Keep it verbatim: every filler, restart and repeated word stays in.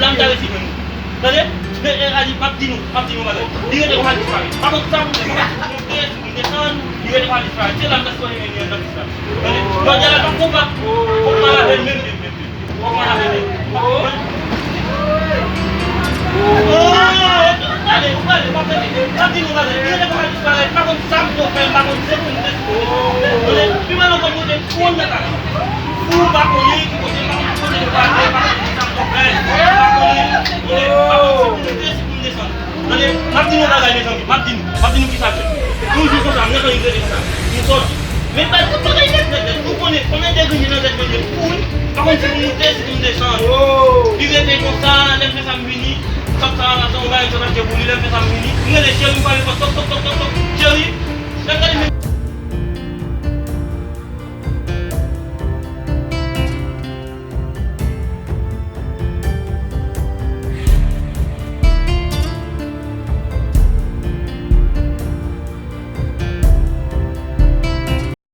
Sa m ta resi jwenn ou. Tande? E, e, Adi, m ap di nou, m ap di nou bagay. Li rete konsa disparèt. Pa konn sa pou m fè, si pou m monte, si pou m desann, li rete konsa disparèt. Se la m ta sipoze mennen l nan pis la. Tande? Jodi a la, m ap konba. Fòk m al avè l menm, menm, menm, menm. Fòk m al avè l menm. Oh, ou prale, ou prale, m ap tande. M ap di nou bagay. Li rete konsa disparèt. Pa konn sa m pou fè, m pa konn se pou m desann. Tande? Pi mal ankò, m rete konn nan kay la. Ou pa konnen ki kote m pa konnen ki kote m prale, pa konnen ki sa m pou fè, pa konnen, konnen, pa konnen si pou m monte, si pou m desann. Tande, m ap di nou yon bagay, mezanmi, m ap di nou, m ap di nou kisa k fèt. Yon jou konsa, m nan kay, m rete konsa, m sòti. Men bay tout bagay nèt, nèt, nèt. Nou konnen, konbyen degre gen nan tèt mwen, m kouri, m pa konn si pou m monte, si pou m desann. Li rete konsa, lè m fè sa, m vini, sòt sa, sa yon bagay, sòt achte pou li, lè m fè sa, m vini. M rele cheri, m frape pòt, tòk, tòk, tòk, tòk, tòk, cheri.